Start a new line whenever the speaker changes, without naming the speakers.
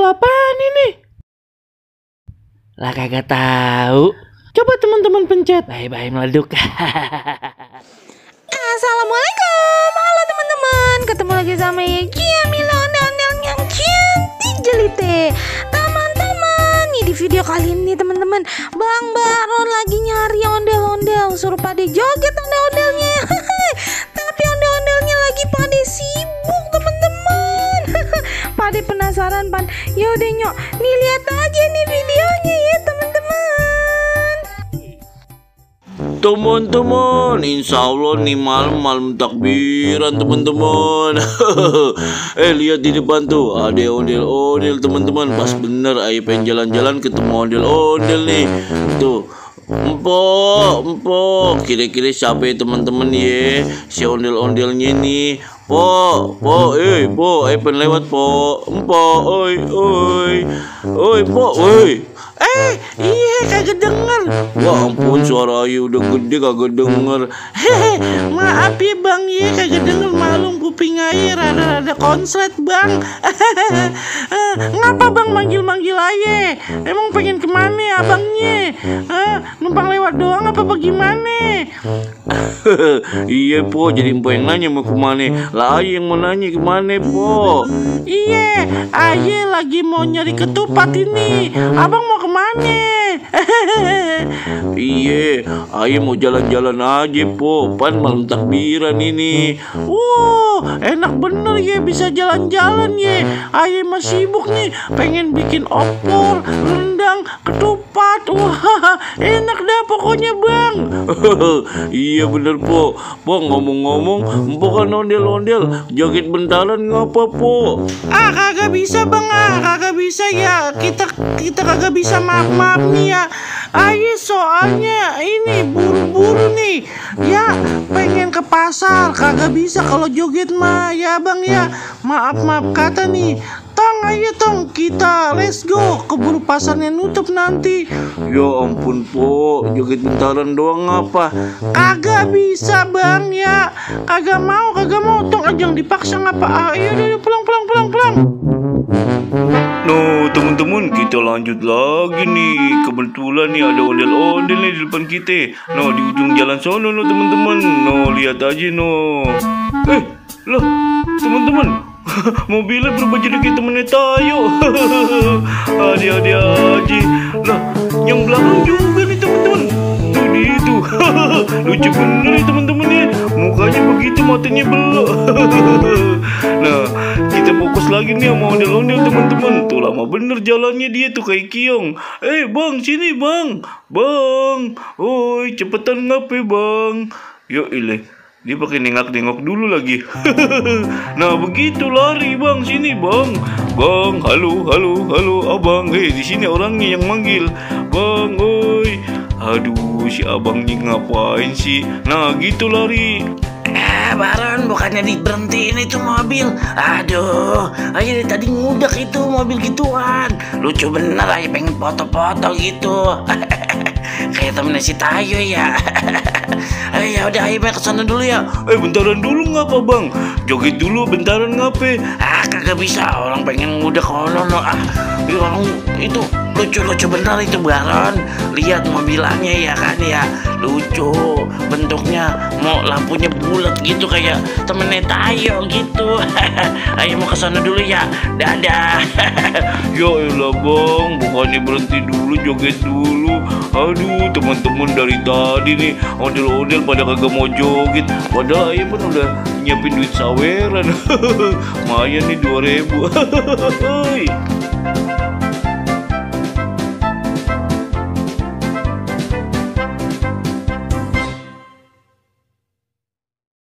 apaan ini? Lah kagak tahu. Coba teman-teman pencet. Bye-bye meleduk.
Assalamualaikum, halo teman-teman. Ketemu lagi sama Yeki Amila ondel-ondel yang cantik jelite. Teman-teman, nih di video kali ini teman-teman, Bang Baron lagi nyari ondel-ondel. Suruh pada joget ondel-ondelnya. Tapi ondel-ondelnya lagi pada sibuk teman-teman. Pada penasaran pan? Yaudah nyok, nih lihat aja nih videonya ya teman-teman.
Teman-teman, insya Allah nih malam takbiran teman-teman. Lihat di depan tuh ada ondel-ondel teman-teman. Pas bener ayo pengen jalan-jalan ketemu ondel-ondel nih. Tuh Empok, kira-kira siapa ya teman-teman ya? Si ondel-ondelnya nih. Po, pengen lewat po, empok, oi, po, iya kagak denger. Wah ampun, suara ayu udah gede kagak denger. Maaf ya bang ya, kagak denger, malum kuping air rada konslet bang. Ngapa bang manggil-manggil aja? Emang pengen kemana abangnya? Numpang lewat doang apa bagaimana? Iya po, jadi empo yang nanya mau kemana. Lah aja yang mau nanya kemana po. Iya, aja lagi mau nyari ketupat ini. Abang mau kemana? Iya, ayo mau jalan-jalan aja po. Pan malam takbiran ini. Wow, enak bener ya bisa jalan-jalan ya. Ayo masih sibuk nih, pengen bikin opor, rendang, ketupat. Wah, enak dah pokoknya bang. Iya bener po. Po ngomong-ngomong, bukan ondel-ondel, joget bentaran ngapa po? Kagak bisa bang, kagak bisa ya. Kita kagak bisa, maaf nih ya. Ayo soalnya ini buru-buru nih. Ya pengen ke pasar, kagak bisa kalau joget mah ya bang ya. Maaf kata nih. Tong ayo tong, kita let's go, keburu pasarnya nutup nanti. Ya ampun po, joget bentaran doang apa? Kagak bisa bang ya. Kagak mau tong aja dipaksa ngapa? Ayo pulang. No teman-teman, kita lanjut lagi nih. Kebetulan nih ada ondel-ondel nih di depan kita. No di ujung jalan sono no teman-teman. No lihat aja no. Loh teman-teman, mobilnya berubah jadi kayak temennya Tayo. Adi aja. Lah yang belakang juga nih teman-teman. Tuh di itu. Lucu bener nih teman-teman ya. Mukanya begitu, matanya belok. Nah kita fokus lagi nih sama ondel-ondel teman-teman. Tuh lama bener jalannya dia tuh kayak kiong. Bang sini bang. Oi cepetan ngapain bang? Yo ileh, dia pakai nengok-nengok dulu lagi. Nah begitu lari bang, sini bang. Bang, halo abang. Di sini orangnya yang manggil. Bang, oi. Aduh, si abangnya ngapain sih? Nah gitu lari.
Baron, bukannya diberhentiin itu mobil. Aduh, aja dari tadi ngudak itu mobil gituan. Lucu bener aja, pengen foto-foto gitu. Kayak temennya si Tayo ya. Ya udah, ayo ke sana dulu ya.
Bentaran dulu ngapa bang? Joget dulu bentaran ngapa?
Kagak bisa, orang pengen ngudak orang. Orang itu lucu bener itu Baron. Lihat mobilannya ya kan ya, lucu bentuknya, mau lampunya bulat gitu kayak temennya Tayo gitu. Ayo mau kesana dulu ya, dadah.
Ya elah bang, bukannya berhenti dulu, joget dulu. Aduh teman-teman, dari tadi nih ondel-ondel pada kagak mau joget. Padahal ayo pun udah nyiapin duit saweran. Lumayan nih 2.000.